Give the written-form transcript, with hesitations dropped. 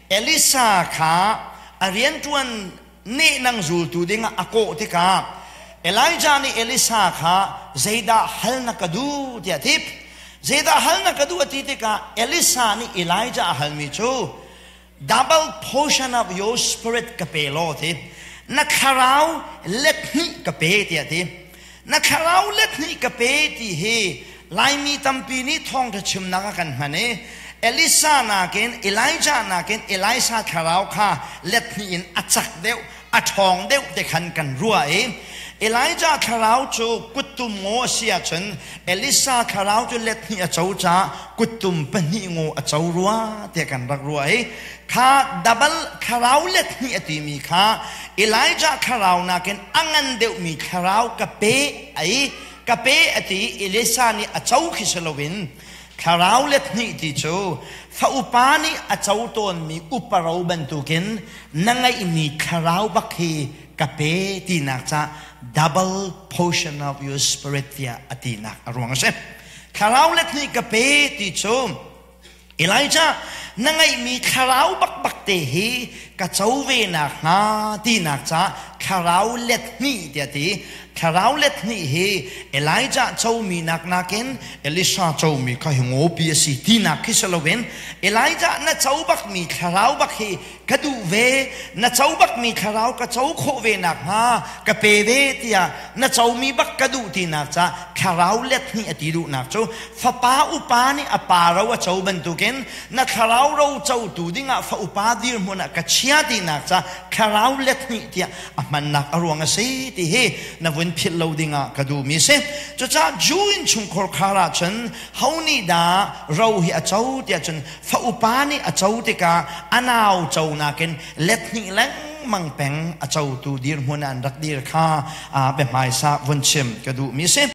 Elisa kha a rianṭuan nehnang zultu dingah a kawh tikah Elijah nih Elisa kha zeidah hal na ka duh tiah a ti. Zeidah hal na ka duh a ti tikah Elisa nih Elijah a halmi cu double portion of your spirit ka pe law ti. Na thlarau let hnih ka pe tiah ti. Na thlarau let hnih ka pe ti hi Laimi tampi nih thawngṭha chimnak ah kan hman i Elisa nakin Elijah nakin Elisha thlarau kha let hnih in a cak deuh, a ṭhawng deuh te khan kan ruah i Elijah thlarau cu kuttum ngaw a si ahcun Elisa thlarau cu let hnih a co caah kuttum pahnih ngaw a co rua tiah kan rak ruah i kha double thlarau let hnih a timi kha Elijah thlarau nakin a ngan deuhmi thlarau ka pe ai ka pe a ti i Elisa nih a co khi si loin thlarau let hnih ti cu fa upa nih a co tawnmi upa ro bantukin na ngeihmi thlarau bak hi ka pe tinak ca double portion of your spirit tiah a tinak a ruang a si. Thlarau let hnih ka pe ti cu Elijah, na ngeihmi thlarau bakbak te hi ka co ve nakhnga tinak ca thlarau let hnih tiah ti. Thlarau let hnih hi Elijah comi nak nakin Elisha comi kha hi ngopi a si tinak khi si loin Elijah na co bakmi thlarau bak hi ka duh ve, na co bakmi thlarau ka co khawh ve nakhnga ka pe ve tiah na comi bak ka duh tinak ca thlarau let hnih a ti duhnak cu fapa upa nih a pa ro a co bantukin na thlarau ro cotu dingah fa upa dirhmun ah ka chia tinak ca thlarau let hnih tiah a hmannak a ruang a si ti hi na vun philh lo dingah ka duhmi si. Cucaah Jew innchungkhar khar ahcun ho nih dah ro hi a co tiah cun fa upa nih a co tikah a nau co nakin let hnih lengmang peng a cotu dirhmun ah an rak dir kha biahmaisa vun chim ka duhmi si.